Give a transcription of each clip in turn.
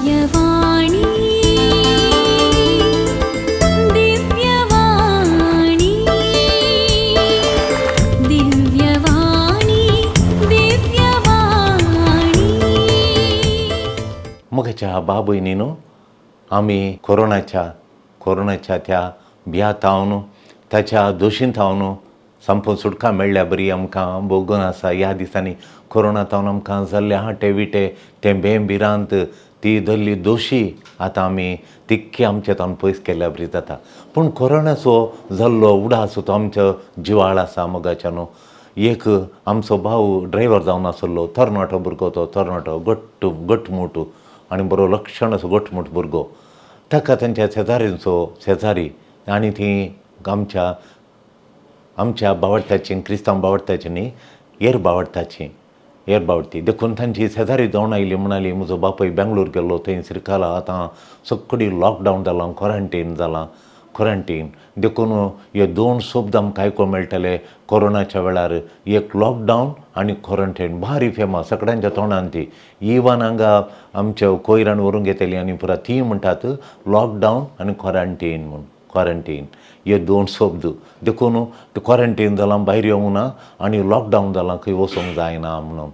दिव्यवाणी दिव्यवाणी दिव्यवाणी दिव्यवाणी. मोगाच्या बाबयनीनो, आमी कोरोनाच्या त्या भियातावन ताच्या दोशीन थावन संपून सुटका मेळ्ळ्या बरी आमकां भोगून आसा. ह्या दिसांनी कोरोना तावन आमकां जाल्ले आटे विटे तें भें भिरांत ती धरली दोशी आतां आमी तिक्की आमच्या तावन पयस केल्ल्या बरी जाता. पूण कोरोनाचो जाल्लो उडास तो आमचो जिवाळ आसा. मोगाच्या न्हू, एक आमचो भाव ड्रायवर जावन आसलो, तरणाटो भुरगो, तो तरणाटो घट्ट घटमूट आनी बरो लक्षण असो घटमूट भुरगो. ताका तांच्या शेजाऱ्यांचो शेजारी आनी ती आमच्या आमच्या बावडटाची क्रिस्तांव बावडटाची न्ही, एर बावडटाची एर बावडटी, देखून तांची शेजारी जावन आयली. म्हणाली म्हजो बापूय बेंगलोर गेल्लो, थंय सिरकाला आतां सगळी लॉकडावन जालां, क्वॉरंटीन जालां, क्वॉरंटीन. देखून हे दोन शब्द आमकां आयकूंक मेळटले कोरोनाच्या वेळार, एक लॉकडावन आनी क्वॉरंटीन. भारी फेमस सगळ्यांच्या तोंडान ती. इवन हांगा आमच्या कोयरान व्हरून घेतली आनी पुरा ती म्हणटात लॉकडावन आनी क्वॉरंटीन म्हूण, क्वॉरंटीन हे दोन शब्द. देखून क्वॉरंटीन जालां भायर येवंक ना आनी लॉकडावन जालां खंय वचूंक जायना म्हणून.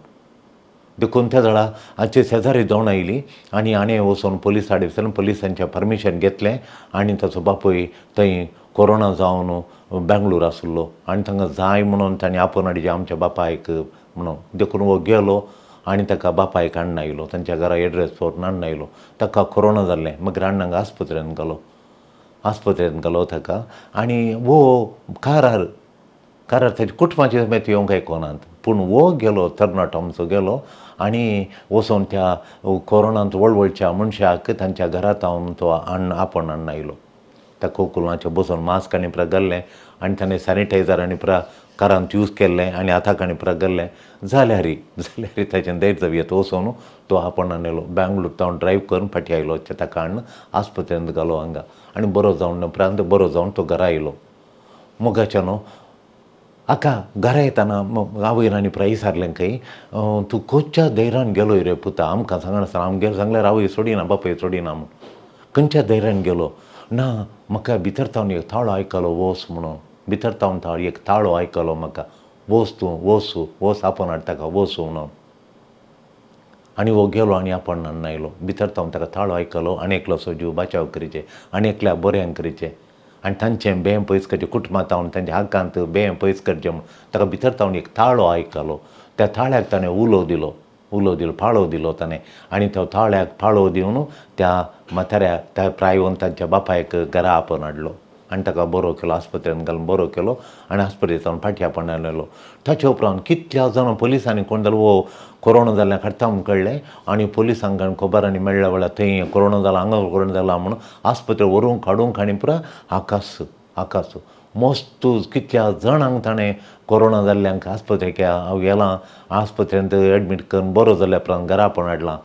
देखून त्या वेळार आमचे शेजारी जावन आयली आनी हाणें वचून पोलिसा विचारून पोलिसांचें परमिशन घेतलें आनी ताचो बापूय थंय कोरोना जावन बेंगलोर आसलो आनी तांकां जाय म्हणून ताणें आपोवन हाडिल्लें आमच्या बापायक म्हणून. देखून हो गेलो आनी ताका बापायक हाडून आयलो, तांच्या घरा एड्रेस व्हरून हाडून आयलो. ताका कोरोना जाल्लें. मागीर हाडून हांगा आस्पत्रेंत घालो, आस्पत्रेंत घालो ताका. आनी हो कारार कारार ताच्या कुटुंबाचे समेत येवंक आयकोनात, पूण हो गेलो तरणाटो आमचो गेलो आनी वचून त्या कोरोनांत वळवळच्या मनशाक तांच्या घरांत हांव तो हाडून आपोवन हाडून आयलो. ताका उखलून बसून मास्क आनी पुरा घाल्लें आनी ताणें सॅनिटायझर आनी पुरा कारांत यूज केल्लें आनी हाताक आनी पुरा घाल्लें. जाल्यार जाल्यार ताचें धैर्य जावया वचून तो आपोवन हाडून आयलो. बेंगलोर तावन ड्रायव्ह करून फाटीं आयलो, ताका हाडून आस्पत्रेंत घालो हांगा आनी बरो जावन उपरांत बरो जावन तो घरा आयलो. मोगाच्या न्हू, हाका घरा येतना आवयन आनी पुरा विचारलें खंय, तूं खंयच्या धैर्यान गेलो रे पुता, आमकां सांगनासतना, आमगेर सांगल्यार आवय सोडिना बापूय सोडिना म्हूण, खंयच्या धैर्यान गेलो? ना म्हाका भितर तावन एक ताळो आयकलो वोस म्हणून, भितर तावन एक ताळो आयकलो म्हाका, वोस तूं वोस वोस आपोवन हाड ताका वोस म्हणून. आनी हो गेलो आनी आपोवन हाडून आयलो. भितर तावन ताका ताळो आयकलो आनी एकलोसो जीव बाचाव करीचे आनी एकल्या बऱ्यांक करीचे आनी तांचें बें पयस करचें, कुटुंबां तावन तांच्या हक्कांत बें पयस करचें म्हूण ताका भितर तावन एक ताळो आयकलो. त्या ताळ्याक ताणें उलो दिलो, उलो दिलो, पाळो दिलो ताणें. आनी तो ताळ्याक पाळो दिवन त्या म्हाताऱ्या त्या प्रायवन तांच्या बापायक घरा आपोवन हाडलो आनी ताका बरो केलो, आस्पत्रेंत घालून बरो केलो आनी आस्पत्रेंत फाटीं आपोवन हाडलो. ताचे उपरांत कितल्या जाणां पोलिसांनी कोण जालो हो कोरोना जाल्ल्यान काडटा म्हूण कळ्ळें आनी पोलिसांक खबर आनी मेळ्ळ्या वेळार थंय कोरोना जाला हांगा कोरोना जाला म्हणून आस्पत्रे व्हरूंक काडूंक आनी पुरा आकाश आकाश मस्त कितल्या जाणांक ताणें कोरोना जाल्ल्यांक आस्पत्रेक हांव गेलां, आस्पत्रेंत एडमीट करून बरो जाल्या उपरांत घरा आपोवन हाडलां.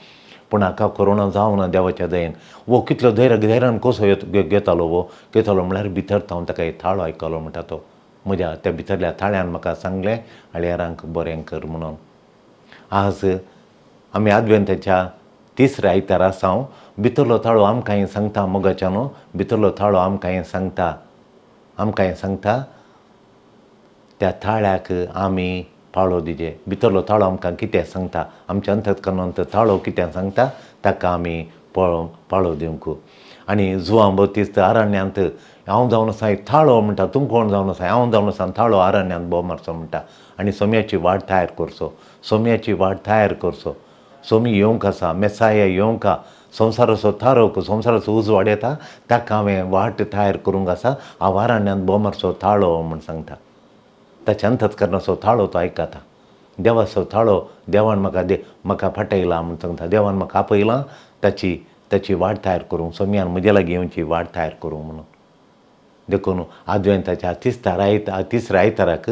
पूण हाका कोरोना जावना देवाच्या दयेन. वो कितलो धैर्य धैर्यान कसो घेतालो, वो घेतालो म्हळ्यार भितर तावन ताका एक ताळो आयकलो म्हणटा तो, म्हज्या त्या भितरल्या ताळ्यान म्हाका सांगलें आळयारांक बरें कर म्हणून. आज आमी आदवेंताच्या तिसऱ्या आयतार आसा. हांव भितरलो ताळो आमकां सांगता मोगाच्या न्हू, भितरलो ताळो आमकां सांगता, आमकां सांगता त्या ताळ्याक आमी पाळो दिजे. भितरलो ताळो आमकां कितें सांगता, आमच्या अंतःकरणांत ताळो कितें सांगता ताका आमी पाळो दिवंक. आनी जुवां बत्तीस आरण्यांत हांव जावन आसा एक ताळो म्हणटा, तूं कोण जावन आसा, हांव जावन आसा ताळो आरण्यांत भोव मारचो म्हणटा आनी सोम्याची वाट तयार करचो, सोम्याची वाट तयार करचो. सोमी येवंक आसा, मेसाया येवंक, संवसाराचो तारोक, संवसाराचो उजवाड येता, ताका हांवें वाट तयार करूंक आसा. हांव आरण्यांत भोव मारचो ताळो म्हूण सांगता. ताच्या अंतःकरणाचो ताळो तो आयकता. देवाचो ताळो देवान म्हाका म्हाका फटयला म्हूण सांगता, देवान म्हाका आपयला ताची ताची वाट तयार करूंक, सोम्यान म्हजे लागीं येवची वाट तयार करूंक म्हणून. देखून आदवेंताच्या तिसऱ्या आयताराक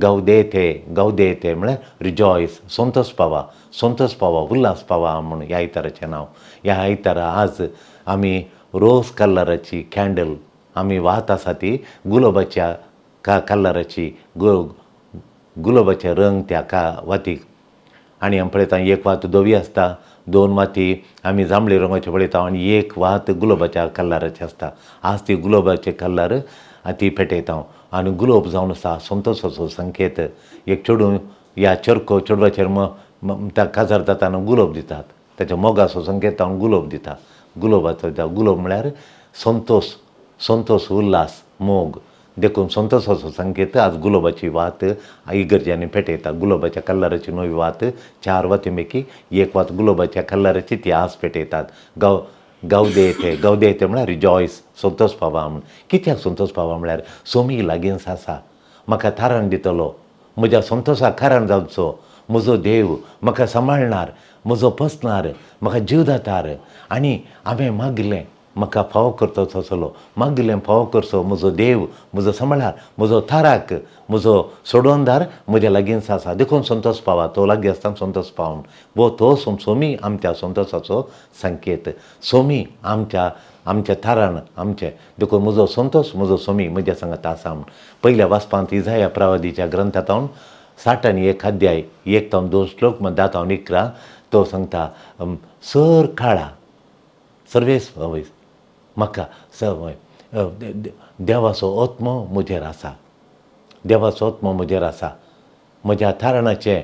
गौदेते गौदेते म्हळ्यार रिजॉयस, संतोष पावा, संतोष पावा, उल्हास पावा म्हूण ह्या आयताराचें नांव. ह्या आयतारा आज आमी रोज कलराची कॅन्डल आमी वात आसा ती गुलाबाच्या कलराची गुलाबाचे रंग त्या वातीक. आनी आमी पळयता एक वात धवी आसता, दोन वाती आमी जांबळी रंगाच्यो पळयता आनी एक वात गुलाबाच्या कलराची आसता. आज ती गुलाबाचे कलर ती पेटयता आनी गुलाब जावन आसा संतोशाचो संकेत. एक चेडूं ह्या चेरको चेडवाचेर त्या काजार जाता आनी गुलाब दितात, ताच्या मोगाचो संकेत हांव गुलाब दिता. गुलाबाचो दिता. गुलाब म्हळ्यार संतोश, संतोश, उल्हास, मोग. देखून संतोशाचो संकेत आज गुलाबाची वात इगर्जांनी पेटयता. गुलाबाच्या कलराची नवी वात, चार वाती पैकी एक वात गुलाबाच्या कलराची ती आज पेटयतात. गावदे येते, गावदे येते म्हळ्यार रिजॉयस, संतोष पावा म्हूण. कित्याक संतोष पावा म्हळ्यार सोमी लागींच आसा, म्हाका थारण दितलो, म्हज्या संतोशाक कारण जावचो, म्हजो देव म्हाका सांबाळणार, म्हजो पोसणार, म्हाका जीव दातार. आनी हांवें मागिल्लें म्हाका फावो करचो तसलो, मागिल्लें फावो करचो म्हजो देव म्हजो सांबाळार, म्हजो थाराक, म्हजो सोडवणदार म्हज्या लागींच आसा. देखून संतोष पावा, तो लागीं आसतना संतोष पावन वो तो सोमी आमच्या संतोशाचो संकेत, सोमी आमच्या आमच्या थारान आमचें. देखून म्हजो संतोष म्हजो सोमी म्हज्या सांगात आसा म्हूण. पयल्या वाचपांत इजाया प्रवादीच्या ग्रंथांत 61 अध्याय 1 तावन 2 श्लोक 10 तावन 11 तो सांगता, सर काळा सर्वेस म्हाका देवाचो आत्मो म्हजेर आसा, देवाचो आत्मो म्हजेर आसा, म्हज्या थारणाचें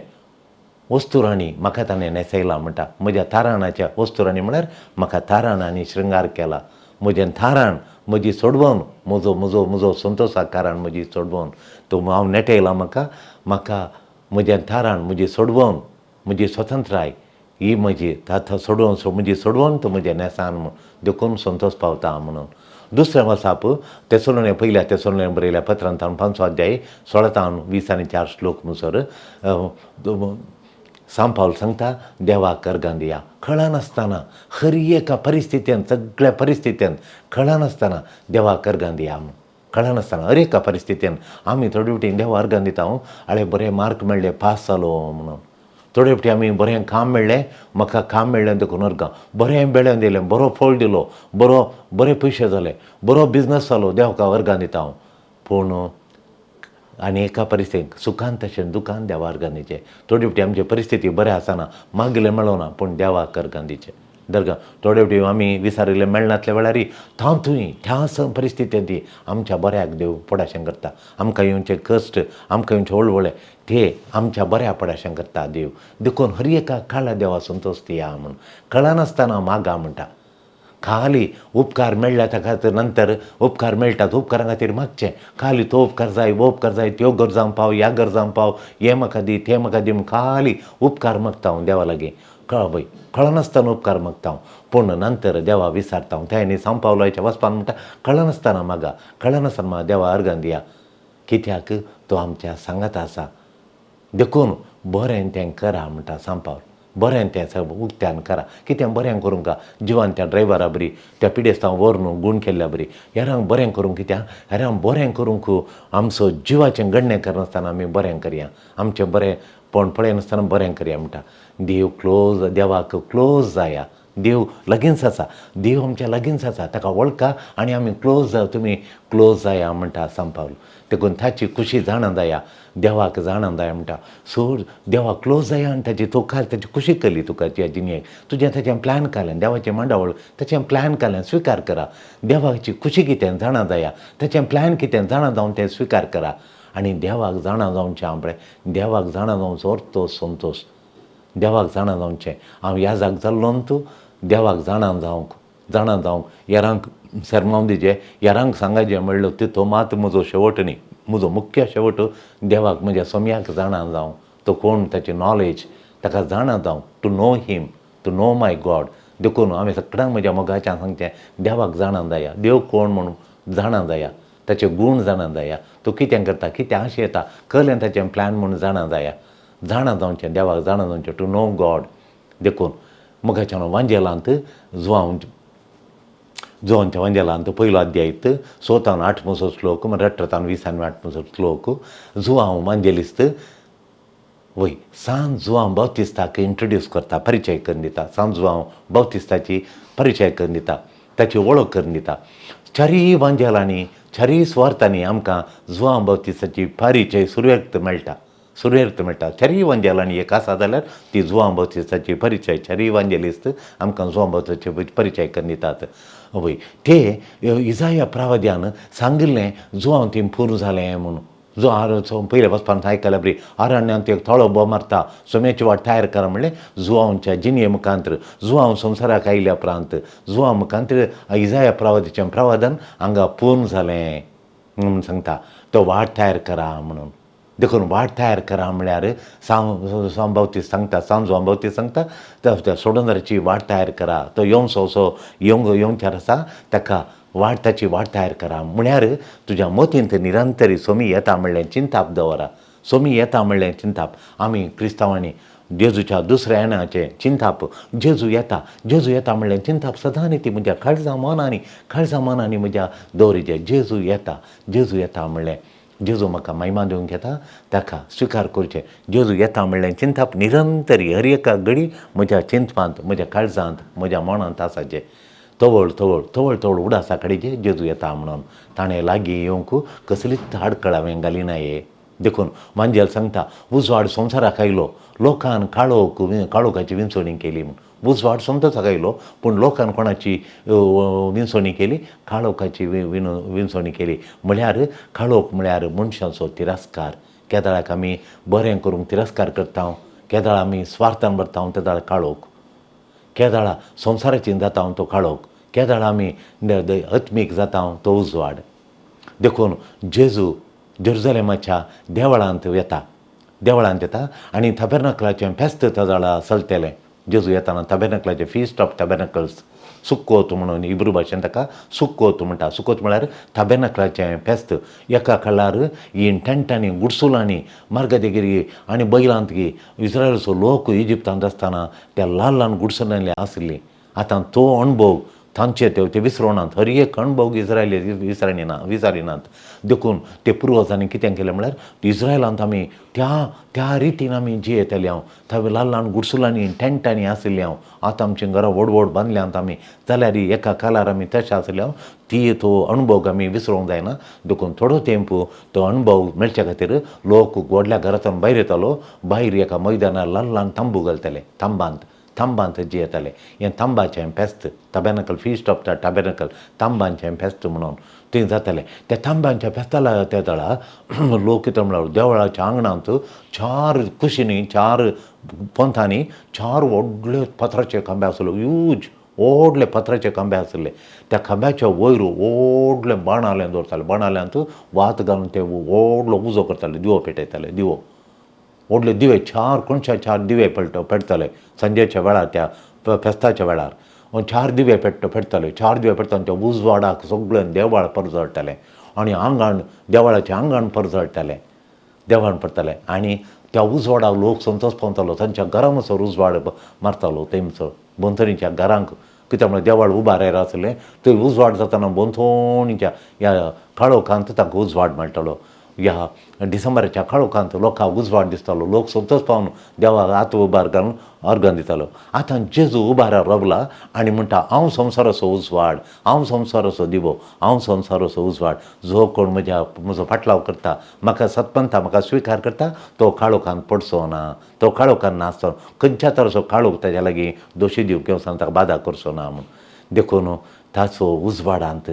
वस्तुराणी म्हाका ताणें न्हेसयला म्हणटा. म्हज्या थारणाच्या वस्तुराणी म्हळ्यार म्हाका थाराण आनी शृंगार केला, म्हजें थाराण म्हजी सोडवण, म्हजो म्हजो म्हजो संतोशाक कारण म्हजी सोडवण तो हांव नेटयला म्हाका, म्हाका म्हजें थाराण म्हजी सोडवण म्हजी स्वतंत्राय ही म्हजी सोडवण, म्हजी सोडवण तो म्हजें न्हेसान म्हूण. देखून संतोष पावता म्हणून. दुसरें वसाप तेसलोने पयल्या तेसलोने बरयल्या पत्रांत 5 अध्याय 16 तावन 20 आनी 4 श्लोक मुसर सांपावल सांगता, देवाक अर्गां दिया कळनासतना, हर एका परिस्थितीन, सगळ्या परिस्थितीन कळनासतना देवाक अर्गां दिया म्हूण. कळनासतना हर एका परिस्थितीन आमी थोडे फावटी देवा अर्गां दिता, हांव आळे बरे मार्क मेळ्ळे पास जालो म्हणून. थोडे फावटी आमी बरें काम मेळ्ळें, म्हाका काम मेळ्ळें देखून अर्गां, बरें बेळें दिलें, बरो फळ दिलो, बरो बरे पयशे जाले, बरो बिजनस जालो, देवाक अर्गां दिता हांव. पूण आनी एका परिस्थितीक सुखान तशें दुखान देवा अर्गां दिचें. थोडे फावटी आमची परिस्थिती बरें आसना, मागिल्लें मेळना, पूण देवाक अर्गां दिचें दर्गा. थोडे फावटी आमी विसारिल्लें मेळनासल्या वेळार तातूंय त्या परिस्थितींत ती आमच्या बऱ्याक देव पडाशें करता. आमकां येवचे कश्ट, आमकां येवचे वळवळे ते आमच्या बऱ्या पडाशें करता देव. देखून हर एका काळा देवा संतोष दिया म्हूण कळनासतना मागा म्हणटा. खाली उपकार मेळ्ळ्या ताका नंतर उपकार मेळटात, उपकारा खातीर मागचें, खाली तो उपकार जाय, हो उपकार जाय, त्यो गरजांक पाव, ह्या गरजांक पाव, हें म्हाका दी, तें म्हाका दी म्हूण खाली उपकार मागता हांव देवा लागीं. कळ कळनासतना उपकार मागता हांव, पूण नंतर देवा विसारता हांव. तें न्ही सांपावलाच्या वचपान म्हणटा, कळनासतना मागा, कळनासतना मागा देवा अर्गां दिया, कित्याक तो आमच्या सांगात आसा. देखून बरें तें करा म्हणटा सांपावल, बरें तें सगळें उक्त्यान करा. कितें बरें करूंक जिवान त्या ड्रायव्हरा बरी, त्या पिडेस्तांक व्हरून गूण केल्ल्या बरी, हेरांक बरें करूंक, कित्याक हेरांक बरें करूंक आमचो जिवाचें गण्णें करनासतना आमी बरें करया, आमचें बरें पण पळयनासतना बरें करया म्हणटा. देव क्लोज, देवाक क्लोज जाया, देव लागींच आसा, देव आमच्या लागींच आसा, ताका वळखा आनी आमी क्लोज जाव, तुमी क्लोज जाया म्हणटा सांपावल. देखून ताची खुशी जाणा जाया, देवाक जाणा जाया म्हणटा. सो देवाक क्लोज जाया आनी ताची तुका ताची खुशी केली तुका त्या जिणेक, तुजें ताचें प्लॅन काडलें, देवाचें मांडावळ ताचें प्लॅन काडलें, स्विकार करा. देवाची खुशी कितें जाणा जाया, ताचें प्लॅन कितें जाणा जावन तें स्विकार करा. आनी देवाक जाणा जावचें हांव पळय, देवाक जाणा जावचो अर्थ संतोश, देवाक जाणा जावचें हांव ह्या जाग जाल्लो न्हू, तूं देवाक जाणा जावंक, जाणा जावंक हेरांक सेर्मांव दिजे, हेरांक सांगाजे म्हणलो तो मात म्हजो शेवट न्ही, म्हजो मुख्य शेवट देवाक म्हज्या सोम्याक जाणा जावं, तो कोण ताची नॉलेज ताका जाणा जावं, to know him, to know my God. देखून हांवें सगळ्यांक म्हज्या मोगाच्यान सांगचें, देवाक जाणा जाया, देव कोण म्हणून जाणा जाया, ताचे गूण जाणा जाया, तो कितें करता, कितें आशें येता, कळ्ळें ताचें प्लॅन म्हूण जाणा जाया, जाणा जावचें, देवाक जाणा जावचें, टू नो गॉड. देखून मोगाच्यान वांजेलांत जुवांव जुवांच्या वांजेलांत पयलो अध्याय 6 तावन 8 मुसो श्लोक, 18 तावन 20 आनी 8 मुसो श्लोक, जुवांव वांजेलिस्त वय सान जुवांव बावतिस्ताक इंट्रोड्यूस करता, परिचय करून दिता, सान जुवांव बावतिस्ताची परिचय करून दिता, ताची वळख करून दिता. चारीय वांजेलांनी, चारीय सुवार्थांनी आमकां जुवांव बावतिस्ताची परिचय सुरवेक मेळटा. सुर्वेर्त मेळटा. चारीय वांजेलांनी एक आसा जाल्यार ती जुवांव बाप्तिस्ताची परिचय, चारीय वांजेलिस्त आमकां जुवांव बाप्तिस्ताचे परिचय करून दितात. वय ते इजाया प्रवाद्यान सांगिल्लें जुवांव ती पूर्ण जालें म्हणून. जो आर पयले वचपान आयकल्या बरी अरण्यांत एक थळो बोब मारता, सोम्याची वाट तयार करा म्हणलें जुवांवच्या जिणये मुखांतर, जुवांव संवसाराक आयल्या उपरांत जुवांव मुखांतर इजाया प्रवाद्याचें प्रवादन हांगा पूर्ण जालें म्हणून सांगता. तो वाट तयार करा म्हणून. देखून वाट तयार करा म्हळ्यार सांव बाप्तीस्त सांगता, सांव जुवांव बाप्तीस्त सांगता त्या सोडणदाराची वाट तयार करा. तो येवचो असो येवंक येवच्यार आसा ताका वाट, ताची वाट तयार करा म्हळ्यार तुज्या मतींत निरंतरी सोमी येता म्हणलें चिंताप दवरा. सोमी येता म्हणलें चिंताप. आमी क्रिस्तांवांनी जेजूच्या दुसऱ्या येणाचें चिंताप, जेजू येता, जेजू येता म्हणलें चिंताप सदांनी ती म्हज्या काळजा मनांनी, काळजा मनांनी म्हज्या दवरिचें. जेजू येता, जेजू येता म्हणलें जेजू म्हाका महिमा दिवंक येता, ताका स्विकार करचें. जेजू येता म्हणलें चिंताप निरंतरी हर एका घडी म्हज्या चिंतपांत, म्हज्या काळजांत, म्हज्या मनांत आसाचें. तवळ तवळ तवळ तवळ उडासा काडीचे जेजू येता म्हणून. ताणें लागीं येवंक कसलीच आडखळ हांवें घालिना हे. देखून वांजेल सांगता उजवाड संवसाराक आयलो, लोकान काळोख काळोखाची विंचवणी केली म्हूण. उजवाड संवसाराक आयलो पूण लोकान कोणाची विंचवणी केली? काळोखाची विंचवणी केली. म्हळ्यार काळोख म्हळ्यार मनशाचो तिरस्कार. केदळाक आमी बरें करूंक तिरस्कार करता, केदळा आमी स्वार्थान भरता तेदळा काळोख. केदळा संवसाराची जाता तो काळोख, केदळा आमी आत्मीक जाता तो उजवाड. देखून जेजू जेरुजलेमाच्या देवळांत येता, देवळांत येता आनी ताबेर्नाकलाचें फेस्त तेदळा चलतलें. जेजू येताना ताबेर्नाकलाचें फीस्ट ऑफ ताबेर्नाकल्स, सुक्कोत म्हणून हिब्रू भाशेन ताका सुक्कोत म्हणटा. सुक्कोत म्हळ्यार ताबेर्नाकलाचें फेस्त. एका काळार ही टेंटांनी, गुडसुलांनी, मार्गदेगेर आनी बैलांत इस्रायलाचो लोक इजिप्तांत आसतना त्या ल्हान ल्हान गुडसुलांनी आसली. आतां तो अणभव तांचे ते विसरोनात. हर एक अणभव इस्रायली विसरिना विचारिनात. देखून ते पुर्वजांनी कितें केलें म्हळ्यार इस्रायलांत आमी त्या त्या रितीन आमी जियेताले हांव, थंय ल्हान ल्हान गुडसुलांनी टेंटांनी आशिल्ले हांव. आतां आमचीं घरां व्हड व्हड बांदल्यांत आमी, जाल्यार एका काळार आमी तशें आशिल्ले हांव. ती तो अणभव आमी विसरोंक जायना. देखून थोडो तेंप तो अणभव मेळच्या खातीर लोक व्हडल्या घरांतल्यान भायर येतालो, भायर एका मैदानार ल्हान ल्हान तांबू घालताले, तांबांत तांबांत जियेताले. हें तांबाचें फेस्त, tabernacle, feast of the tabernacle, तांबांचें फेस्त म्हणून थंय जातालें. त्या तांबांच्या फेस्ताला त्या वेळार लोक कितें म्हळ्यार देवळाच्या आंगणांत चार कुशींनी, चार पोंतांनी चार व्हडले पत्राचे खांबे आसले, ह्यूज व्हडले पत्राचे खांबे आसले. त्या खांब्याच्या वयर व्हडलें बाणालें दवरताले. बाणाल्यांत वात घालून ते व्हडलो उजो करताले, दिवो पेटयताले. दिवो व्हडले दिवे, चार कोणशा चार दिवे पेटताले सांजेच्या वेळार, त्या फेस्ताच्या वेळार चार दिवे पेटताले. चार दिवे पेटताले त्या उजवाडाक सगळें देवाळ परजळटालें आनी आंगण, देवळाचें आंगण परजळटालें, देवाण पडटालें. आनी त्या उजवाडाक लोक संतोश पावतालो. तांच्या घरां म्हणसर उजवाड मारतालो तेमचो भोंवतणीच्या घरांक. कित्याक म्हळ्यार देवाळ उबार आसलें थंय उजवाड जाताना भोंवतणीच्या ह्या काळोखांत तांकां उजवाड मेळटालो. ह्या डिसेंबराच्या काळोखांत लोकांक उजवाड दिसतालो. लोक संतोश पावन देवाक हात उबार घालून अर्गां दितालो. आतां जेजू उबारार रावला आनी म्हणटा हांव संवसाराचो उजवाड, हांव संवसाराचो दिवो, हांव संवसाराचो उजवाड. जो कोण म्हज्या म्हजो फाटलाव करता, म्हाका सत्पंता, म्हाका स्विकार करता, तो काळोखांत पडचो ना, तो काळोखांत नासचो, खंयच्या तराचो काळोख ताज्या लागीं दोशी दिवंक किंवा ताका बादा करचो ना म्हूण. देखून ताचो उजवाडांत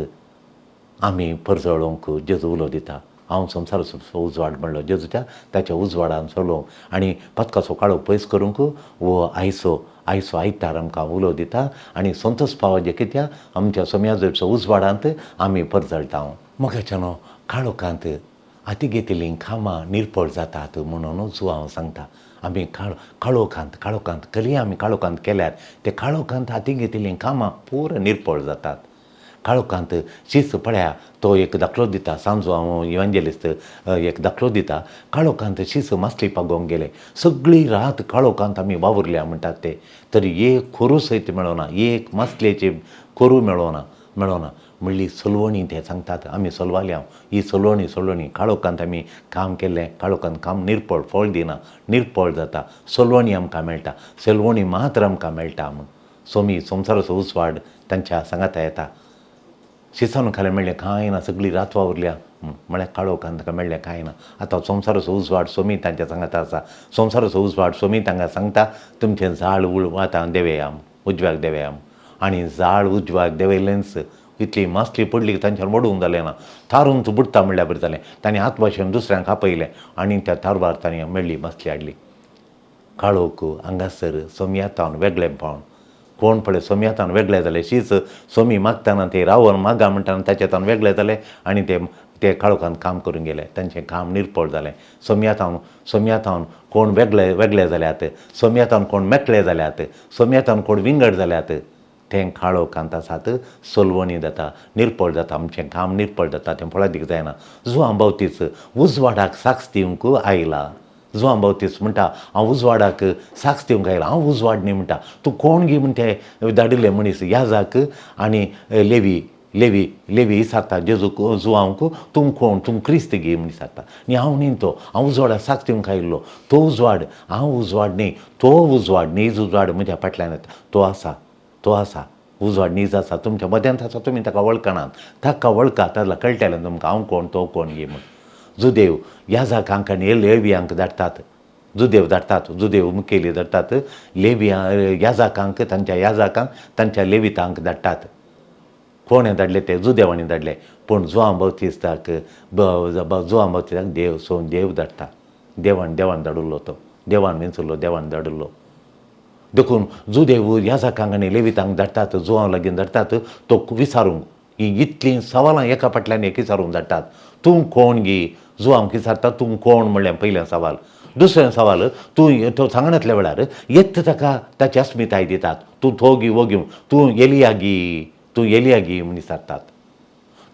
आमी परजळोवंक जेजू उलो दिता. हांव संवसाराचो उजवाड म्हणलो जेजूच्या ताच्या उजवाडान चलोवंक आनी पथकाचो काळोख पयस करूंक हो आयचो आयचो आयतार आमकां उलो दिता. आनी संतोश पावचे कित्याक आमच्या सोम्याजोचो उजवाडांत आमी परजळटा. मोगाच्यानो, काळोखांत हाती घेतिल्लीं कामां निर्पळ जातात म्हणूनच हांव सांगता. आमी काळोखांत काळोखांत कली आमी काळोखांत केल्यार ते काळोखांत हाती घेतिल्लीं कामां पूर निर्पळ जातात. काळोखांत शीस पळया तो एक दाखलो दिता, सांजो हांव इवांजेलिस्त एक दाखलो दिता. काळोखांत शीस मासली पागोवंक गेले, सगळी रात काळोखांत आमी वावुरल्या म्हणटात ते, तरी एक खोरू सयत मेळोना, एक मासलेची खोरू मेळोना मेळोना म्हणली सलवणी ते सांगतात. आमी सलवाल्या ही सलवणी सलवणी काळोखांत आमी काम केल्लें, काळोखांत काम निर्पळ फळ दिना, निर्पळ जाता. सलवणी आमकां मेळटा, सलवणी मात्र आमकां मेळटा म्हूण सोमी संवसाराचो उजवाड तांच्या सांगाता येता. शिसानू खालें मेळ्ळें कांय ना, सगळी रात वावुरल्या, म्हळ्यार काळोखान ताका मेळ्ळें कांय ना. आतां संवसाराचो उजवाड सोमी तांच्या सांगाता आसा. संवसाराचो उजवाड सोमी तांकां सांगता तुमचें जाळ आतां देंवया, उजव्याक देंवया. आनी जाळ उजव्याक देंवयलेंच, इतली मासली पडली की तांच्यान मोडूंक जालें ना. थारून तूं बुडटा म्हणल्यार बरें जालें. तांणी हात भाशेन दुसऱ्यांक आपयलें आनी त्या तारवार तांणी मेळ्ळी मासली हाडली. काळोख हांगासर सोमयातावन वेगळेपण. कोण पळय सोमयातावन वेगळे जाले शीच सोमी मागतना ते रावन मागा म्हणटाना ताच्या तावन वेगळे जाले आनी ते ते काळोखान काम करून गेले. तांचें काम निर्पळ जालें. सोमयातावन सोमयातावन कोण वेगळे वेगळे जाल्यात, सोमयातावन कोण मेकळे जाल्यात, सोमयातावन कोण विंगड जाल्यात, तें काळोखांत आसात. सोलवणी जाता, निर्पळ जाता, आमचें काम निर्पळ जाता, तें फळादीक जायना. जुवां बावतीच उजवाडाक साक्ष दिवंक आयला. जुवां बावतीस म्हणटा हांव उजवाडाक साक्ष दिवंक आयला, हांव उजवाड न्ही म्हणटा. तूं कोण गी म्हण ते धाडिल्ले मनीस याजाक आनी लेवी लेवी लेवी विचारता जेजूक जुवांक, तूं कोण, तूं क्रिस्त गी म्हण विचारता. न्ही हांव न्ही तो, हांव उजवाडाक साक्ष दिवंक आयिल्लो. तो उजवाड, हांव उजवाड न्ही, तो उजवाड नीज उजवाड म्हज्या फाटल्यान येता, तो आसा, तो आसा, उजवाड नीज आसा, तुमच्या मद्यांत आसा, तुमी ताका वळखनात. ताका वळखात जाल्यार कळटलें तुमकां हांव कोण तो कोण गी म्हण. जुदेव याजाकांक आनी लेवियांक धाडटात, जुदेव धाडटात, जुदेव मुखेली धाडटात लेविया याजाकांक, तांच्या याजाकांक तांच्या लेवितांक धाडटात. कोणें धाडले ते? जुदेवांनी धाडले. पूण जुवां बावतिस्ताक जुवां बावतिस्ताक देव सोन देव धाडटा. देवान देवान धाडिल्लो तो, देवान विंचुल्लो, देवान धाडिल्लो. देखून जुदेव याजाकांक आनी लेवितांक धाडटात, जुवां लागीं धाडटात तो विचारूंक. हीं इतलीं सवालां एका फाटल्यान एक विचारूंक धाडटात. तूं कोण गी? जुवांक विचारता तूं कोण म्हणलें पयलें सवाल. दुसरें सवाल तूं तो सांगणांतल्या वेळार येत ताका ताची अस्मिताय दितात. तूं तो गी वो गी, तूं एलिया गी, तूं एलिया गी म्हूण विचारतात.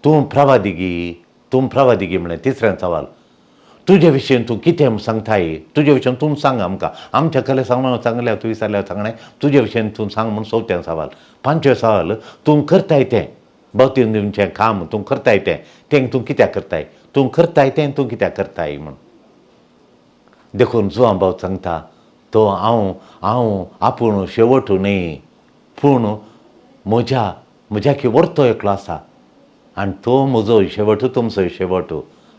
तूं प्रवादी गी, तूं प्रवादी गी म्हणलें तिसरें सवाल. तुजे विशीं तूं कितें सांगताय, तुजे विशीं तूं सांग आमकां, आमच्या कले सांग सांगल्यार तूं विचारल्यार सांगणें तुजे विशीं तूं सांग म्हूण चवथें सवाल. पांचवें सवाल तूं करताय तें भोवतीन दिवचें काम तूं करताय तें तें तूं कित्याक करताय, तूं करताय तें तूं कित्याक करताय म्हूण. देखून जुवां भाव सांगता तो हांव हांव आपूण शेवट न्हय, पूण म्हज्या म्हज्या की व्हरतो एकलो आसा आनी तो म्हजो शेवट तुमचो शेवट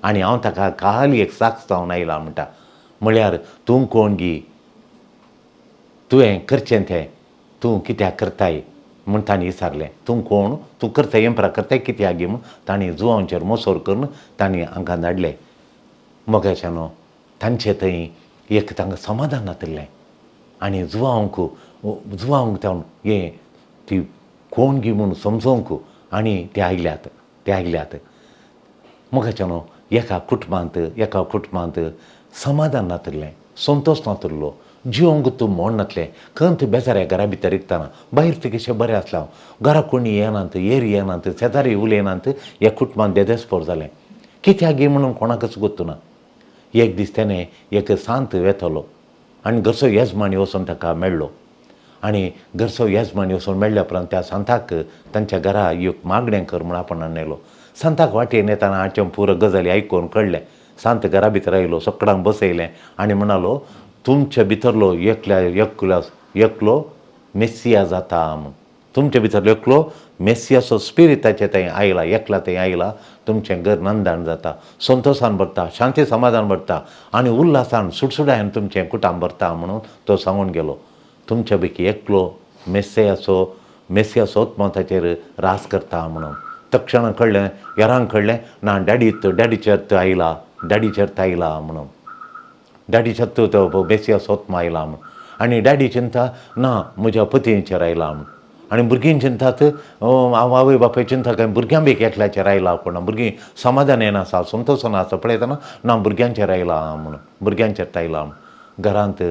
आनी हांव ताका खाली एक साक्ष जावन आयला म्हणटा. म्हळ्यार तूं कोण गी, तुवें करचें तें तूं कित्याक करताय म्हूण तांणी विचारलें. तूं कोण, तूं करताय एम्परा करताय कित्याक गी म्हूण तांणी जुवांचेर मोसोर करून तांणी हांकां धाडलें. मोगाच्यानो तांचे थंय एक तांकां समाधान नातिल्लें आनी जुवांक जुवांक तावन हें ती कोण गी म्हूण समजोवंक आनी ते आयल्यात, ते आयल्यात. मोगाच्यानो एका कुटुंबांत एका कुटुंबांत समाधान नातिल्लें, संतोश नातिल्लो, जिवंक तूं म्हण नातलें. खंत बेजाऱ्या घरा भितर रिगतना भायर तुका कशें बरें आसलें, हांव घरा कोणी येनात, येरी येनात, शेजारी उलयनात, ह्या कुटुंबांत देदेस्पोर जालें. कित्याक गी म्हणून कोणाकच गोत्तू ना. एक दीस तेणें एक सांत वेतलो आनी घरचो येजमानी वचून ताका मेळ्ळो आनी घरचो येजमानी वचून मेळ्ळ्या उपरांत त्या सांताक तांच्या घरा एक मागणें कर म्हूण आपण नेलो. सांताक वाटेन येताना हाचें पुरो गजाली आयकून कळ्ळें. सांत घरा भितर आयलो, सगळ्यांक बसयलें आनी म्हणालो तुमचे भितरलो एकल्या एकल्या एकलो मेसिया जाता म्हूण, तुमचे भितरलो एकलो मेसियाचो स्पिरिताचे थंय आयला, एकला थंय आयला, तुमचें घर नंदान जाता, संतोशान भरता, शांती समाधान भरता आनी उल्हासान सुडसुडायन तुमचें कुटाम भरता म्हणून तो सांगून गेलो. तुमच्या पैकी एकलो मेस्सयाचो मेस्सियाचो आत्मो ताचेर रास करता म्हणून. तक्षणां कळ्ळें, हेरांक कळ्ळें ना डॅडी डॅडीचेर तो आयला, डॅडीचेर तो आयला म्हणून, डॅडीचेर तो मेसियाचो आत्मो आयला म्हूण. आनी डॅडी चिंता ना म्हज्या पतीचेर आयला म्हूण. आनी भुरगीं चिंतात हांव आवय बापूय चिंता काय भुरग्यां बी एकल्याचेर आयला कोण, भुरगीं समाधान येना आसा, संतोशान आसा पळयतना ना भुरग्यांचेर आयला म्हणून, भुरग्यांचेर आयला म्हूण. घरांत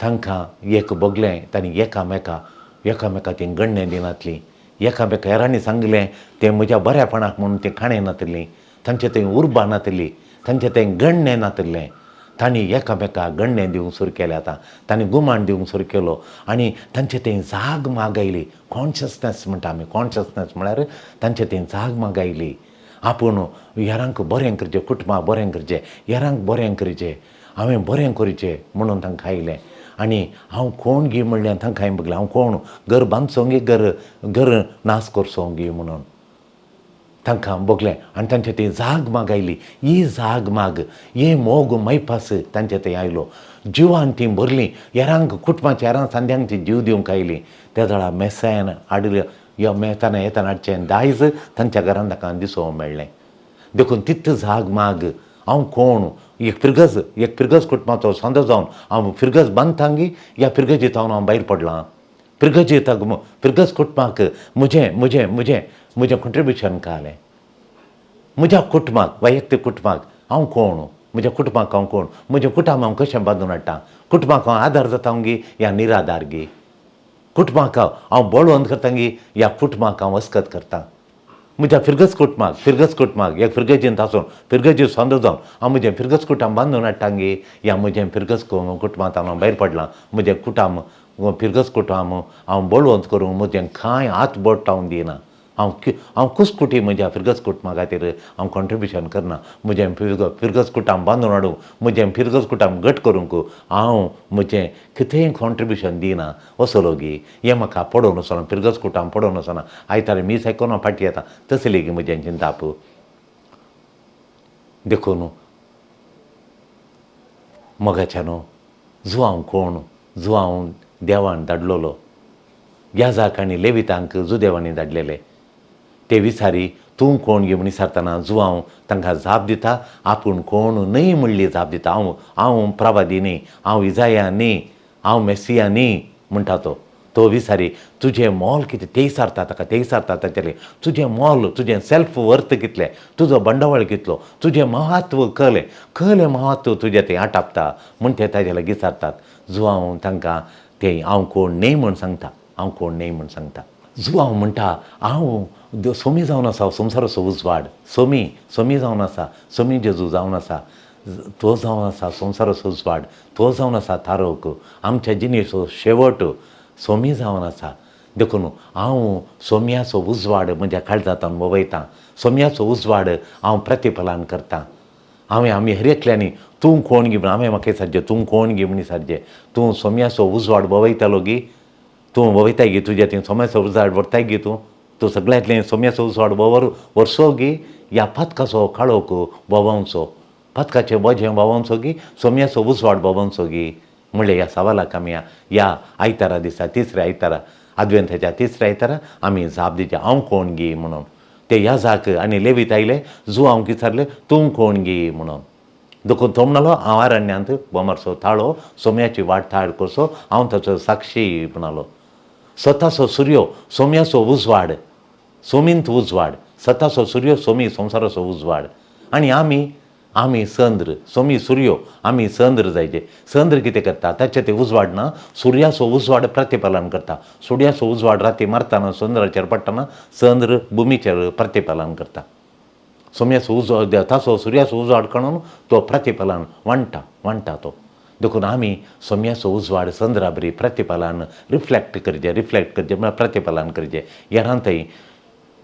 तांकां एक भोगलें, तांणी एकामेका एकामेका तीं गण्णें दिनातलीं, एकामेका हेरांनी सांगलें तें म्हज्या बऱ्यापणाक म्हणून तें खाणें नातिल्लीं, तांचे थंय उर्बा नातिल्ली, तांचे थंय गण्णें नातिल्लें. तांणी एकामेका गण्णें दिवंक सुरू केलें, आतां तांणी गुमाण दिवंक सुरू केलो आनी तांचे थंय जाग मागायली. कॉन्शसनस म्हणटा आमी, कॉन्शसनस म्हळ्यार तांचे थंय जाग मागायली. आपूण हेरांक बरें करचें, कुटुंबाक बरें करचें, हेरांक बरें करचें, हांवें बरें करचें म्हणून तांकां आयलें. आनी हांव कोण गी म्हणलें तांकां हांवें बगलें हांव कोण, घर बांदचो गी घर घर नाश करचो गी म्हणून. तांकां भोगलें आनी तांचे ती जाग माग आयली. ही जाग माग, हे मोग मैपास तांचे थंय आयलो. जिवान तीं भरलीं. हेरांक कुटुंबाच्या हेरांक सांद्यांक ती जीव दिवंक आयलीं. त्या वेळार मेसायान हाडिल्लें ह्या मेताना येताना हाडचें दायज तांच्या घरान ताका दिसूंक मेळ्ळें. देखून तित जाग माग, हांव कोण, एक फिरगज, एक फिरगज कुटुंबाचो सांदो जावन हांव फिरगज बांदतांगी ह्या फिरगजीत हांव भायर पडलां. फिरगजेताक फिरगज कुटुंबाक म्हजें म्हजें म्हजें म्हजें कॉन्ट्रिब्युशन कालें. म्हज्या कुटुंबाक, वैयक्तीक कुटुंबाक हांव कोण, म्हज्या कुटुंबाक हांव कोण, म्हजें कुटुंब हांव कशें बांदून हाडटा, कुटुंबाक हांव आदार जाता गी या निराधार गी, कुटुंबाक हांव बळवंत करता गी या कुटुंबाक हांव अस्कत करता. म्हज्या फिरगज कुटुंबाक, फिरगज कुटुंबाक एक फिरगजींत आसून फिरगजी सांदो जावन हांव म्हजें फिरगज कुटुंब बांदून हाडटा गी या म्हजें फिरगज कुटुंबांत हांव भायर पडलां. म्हजें कुटुंब फिरगज कुटुंब हांव बळवंत करूंक म्हजें कांय हात बोट हांव दिना. हांव कुसकुटी म्हज्या फिरगज कुटुंबा खातीर हांव कॉन्ट्रिब्युशन करना. म्हजें फिरगज कुटुंब बांदून हाडूंक, म्हजें फिरगज कुटुंब घट करूंक हांव म्हजें कितेंय कॉन्ट्रिब्युशन दिना. असलो गी हें म्हाका पडोवन वचना, फिरगज कुटुंब पडोवन वचना. आयतार मीस आयकून हांव फाटीं येता तसली गी म्हजें चिंताप. देखून मोगाच्या न्हू, जुवांव कोण, जुवांव देवान धाडलेलो. याजाक आनी लेवितांक जुदेवांनी धाडलेले. ते विचारी तूं कोण गे म्हण विचारतना जुवांव तांकां जाप दिता, आपूण कोण न्हय म्हणली जाप दिता. हांव हांव प्रवादी न्ही, हांव इजाया न्ही, हांव मेसिया न्ही म्हणटा तो. तो विचारी तुजें मोल कितें, ते विचारता ताका, ते विचारता ताचें तुजें मोल, तुजें सेल्फ वर्थ कितलें, तुजो बंडवाळ कितलो, तुजें महत्व कलें, कलें महत्व तुजें तें आटापता म्हण ते ताजे लागीं विचारतात. जुवांव तांकां ते हांव कोण न्हय म्हण सांगता, हांव कोण न्हय म्हण सांगता. जुवांव म्हणटा हांव सोमी जावन आसा, संवसाराचो उजवाड, सोमी सोमी जावन आसा, सोमी जेजू जावन आसा, तो जावन आसा संवसाराचो उजवाड, तो जावन आसा तारोक, आमच्या जिणेचो शेवट सोमी जावन आसा. देखून हांव सोम्याचो उजवाड म्हज्या काळजांत वयतां, सोम्याचो उजवाड हांव प्रतिफलन करतां. हांवें आमी हर एकल्यांनी तूं कोण गी म्हण हांवें म्हाका विचारचें, तूं कोण गी म्हण विचारचें, तूं सोम्याचो उजवाड वयतालो गी, तूं वयताय गी, तुज्या थंय सोम्याचो उजवाड व्हरताय गी, तूं तूं सगळ्यांतलें सोम्याचो उजवाड व्हरसो गी या पातकाचो काळोख भोंवचो, पातकाचें वजें भोंवचो गी सोम्याचो उजवाड भोंवचो गी म्हणलें. ह्या सवालाक आमी ह्या आयतारा दिसा, तिसऱ्या आयतारा, आदवेंताच्या तिसऱ्या आयतारा आमी जाप दिवची, हांव कोण गी म्हणून. ते याजाक आनी लेवीत आयले, जुवांक विचारलें तूं कोण गी म्हणून. देखून तो म्हणलो हांव अरण्यांत बोमारचो ताळो, सोम्याची वाट तयार करचो, हांव ताचो साक्षी म्हणालो. स्वताचो सुर्यो सोम्याचो उजवाड, सोमींत उजवाड, सताचो सुर्यो सोमी संवसाराचो उजवाड. आनी आमी आमी चंद्र, सोमी सुर्यो, आमी चंद्र जायचे. चंद्र कितें करता, ताचें तें उजवाड ना, सुर्याचो उजवाड प्रतिफलन करता. सुर्याचो उजवाड राती मारतना चंद्राचेर पडटना चंद्र भुमीचेर प्रतिफलन करता. सोम्याचो उजवाड, ताचो सुर्याचो उजवाड काडून तो प्रतिफलन वांट्टा, वांट्टा तो. देखून आमी सोम्याचो उजवाड चंद्रा बरी प्रतिफलन रिफ्लेक्ट करचें, रिफ्लेक्ट करचें म्हळ्यार प्रतिफलन करचें. घरांत थंय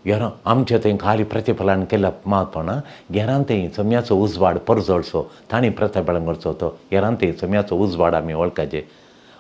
घरां आमच्या थंय खाली प्रतिफलन केल्या मातपणा घरांत थंय सोम्याचो उजवाड परजळचो, तांणी प्रतिफलन करचो तो. घरांत थंय सोम्याचो उजवाड आमी वळखाचें.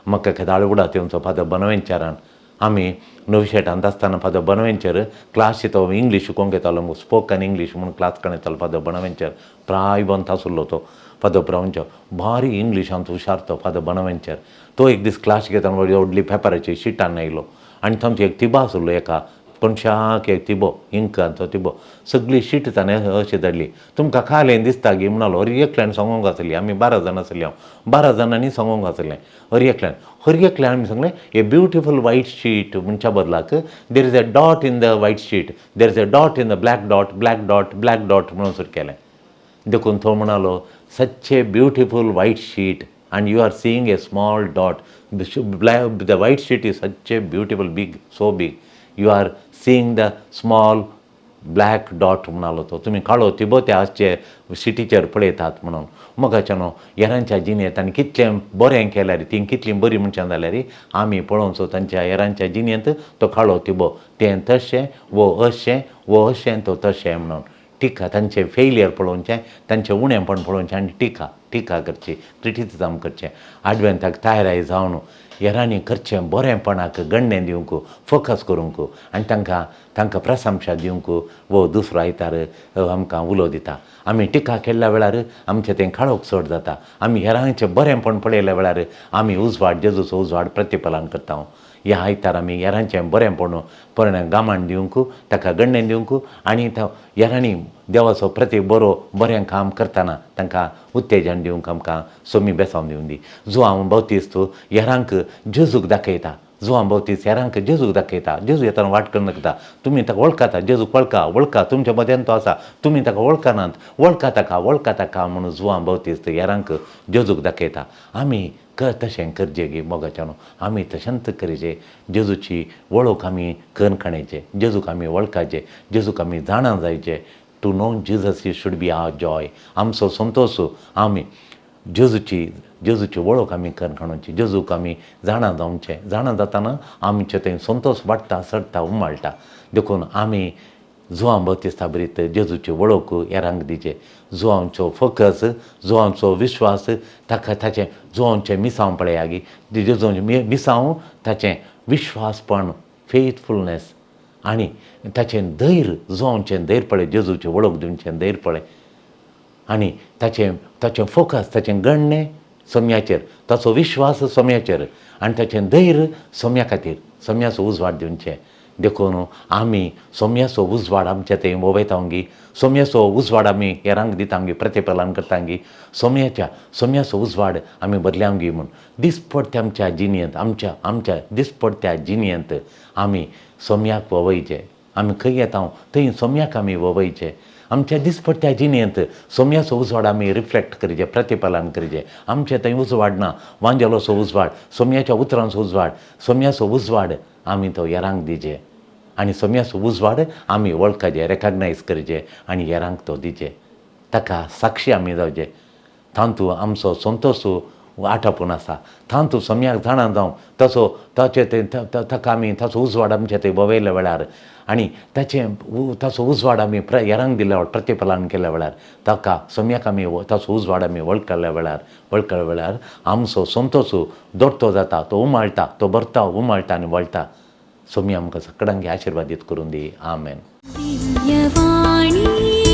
म्हाका केदाळ उडात येवचो फादर बनवेंचरान. आमी नवशेटांत आसतना फादर बनवेंचर क्लास तो इंग्लीश शिकोवंक येतालो, स्पोकन इंग्लीश म्हणून क्लास काडून येतालो फादर बनवेंचर. प्रायवंत आसलो तो फादर ब्रावनचो, भारी इंग्लिशांत हुशार तो फादर बनवेंचर. तो एक दीस क्लास घेतना व्हडली पेपराची शिटान आयलो आनी तांचो एक तिबो आसलो, एका कोणशाक एक तिबो, इंकांचो तिबो, सगळी शीट ताणें अशी धाडली. तुमकां खालें दिसता गी म्हणालो. हर एकल्यान सांगूंक आसली, आमी 12 जाणां आसली, हांव 12 जाणांनी सांगूंक आसलें. हर एकल्यान, हर एकल्यान आमी सांगलें ए ब्युटिफूल वायट शीट म्हणच्या बदलाक there is a dot in the white sheet, there is a dot in the black dot, black dot, black dot म्हणून सुरू केलें. देखून तो म्हणालो such a beautiful white sheet and you are seeing a small dot, the white sheet is such a beautiful big, so big, you are seeing the small black dot म्हणालो तो. तुमी काळो तिबो त्या आजचे शिटीचेर पळयतात म्हणून. मोगाच्या न्हू, हेरांच्या जिणेंत आनी कितलें बरें केल्यार, तीं कितलीं बरीं मनशां जाल्यार आमी पळोवचो तांच्या हेरांच्या जिणेंत तो काळो तिबो, तें तशें वो अशें, वो अशें तो तशें म्हणून. टिका, तांचें फेलियर पळोवचें, तांचें उणेंपण पळोवचें आनी टिका टिका करची, क्रिटिसिजम करचें. आडवेंताक तयाराय जावन हेरांनी करचें बरेंपणाक गण्णें दिवंक, फोकस करूंक आनी तांकां तांकां प्रशंसा दिवंक वो दुसरो आयतार आमकां उलो दिता. आमी टिका केल्ल्या वेळार आमचें तें काळोख चड जाता. आमी हेरांचें बरेंपण पळयल्या वेळार आमी उजवाड, जेजूचो उजवाड प्रतिफलन करता. ह्या आयतार आमी हेरांचें बरेंपण पोरणे गामान दिवंक, ताका गण्णें दिवंक आनी हेरांनी देवाचो प्रती बरो बरें काम करतना तांकां उत्तेजन दिवंक आमकां सोमी बेसांव दिवंदी. जुआंव बावतिस्त हेरांक जेजूक दाखयता. जुआंव बावतिस्त हेरांक जेजूक दाखयता. जेजू येतना वाट करून दाखयता, तुमी ताका वळखाता, जेजूक वळखा, वळखा, तुमच्या मदेन तो आसा, तुमी ताका वळखनात, वळखा ताका, वळखा ताका म्हणून जुआंव बावतिस्त हेरांक जेजूक दाखयता. आमी तशें करचें गे मोगाच्यान, आमी तशेंच करचें. जेजूची वळख आमी करून काडचे, जेजूक आमी वळखाचे, जेजूक आमी जाणा जायचे. To know Jesus he should be our joy. आमचो संतोश आमी जेजूची जेजूची वळख आमी करून काडची, जेजूक आमी जाणा जावचें. जाणा जातना आमचें थंय संतोश वाडटा, चडटा, उमाळटा. देखून आमी जुआंव बावतिस्ता बरीत जेजूची वळख हेरांक दिवचें. जुआंवचो फोकस, जुआंवचो विश्वास, ताका ताचें जुआंवचें मिसांव पळया गी, जेजूचें मिसांव, ताचें विश्वासपण, फेथफुलनेस आनी ताचें धैर्य, जुआंवचें धैर्य पळय, जेजूची वळख दिवचें धैर्य पळय आनी ताचें ताचें फोकस, ताचें गण्णें सोम्याचेर, ताचो विश्वास सोम्याचेर आनी ताचें धैर्य सोम्या खातीर, सोम्याचो उजवाड दिवचें. देखून आमी सोम्याचो उजवाड आमच्या थंय वोवयतांगी, सोम्याचो उजवाड आमी हेरांक दितांगी, प्रतिफलन करतांगी, सोम्याच्या सोम्याचो उजवाड आमी बदल्यांगी म्हूण दिसपडत्या आमच्या जिणेंत, आमच्या आमच्या दिसपडत्या जिणेंत आमी सोम्याक वोवयचें. आमी खंय येता थंय सोम्याक आमी वोवयचें. आमच्या दिसपडत्या जिणेंत सोम्याचो उजवाड आमी रिफ्लेक्ट करचें, प्रतिफलन करचें. आमचें थंय उजवाड ना, वांजेलोचो उजवाड, सोम्याच्या उतरांचो उजवाड, सोम्याचो उजवाड आमी तो हेरांक दिवचें आनी सोम्याचो उजवाड आमी वळखाचें, रेकग्नायज करचें आनी हेरांक तो दिवचें. ताका साक्षी आमी जावचें. तातूंत आमचो संतोश आटापून आसा. तातूंत सोम्याक जाणा जावं तसो ताचे ते ताका आमी ताचो उजवाड आमचे थंय वळयल्या वेळार आनी ताचें ताचो उजवाड आमी हेरांक दिल्या वेळार, प्रतिफलन केल्या वेळार, ताका सोम्याक आमी ताचो उजवाड आमी वळखल्या वेळार, वळखल्या वेळार आमचो संतोश दोडतो जाता, तो उमाळटा, तो भरता, उमाळटा आनी वळटा. सोमी आमकां सगळ्यांक आशिर्वादीत करून दी. आमेन. दिव्यवाणी.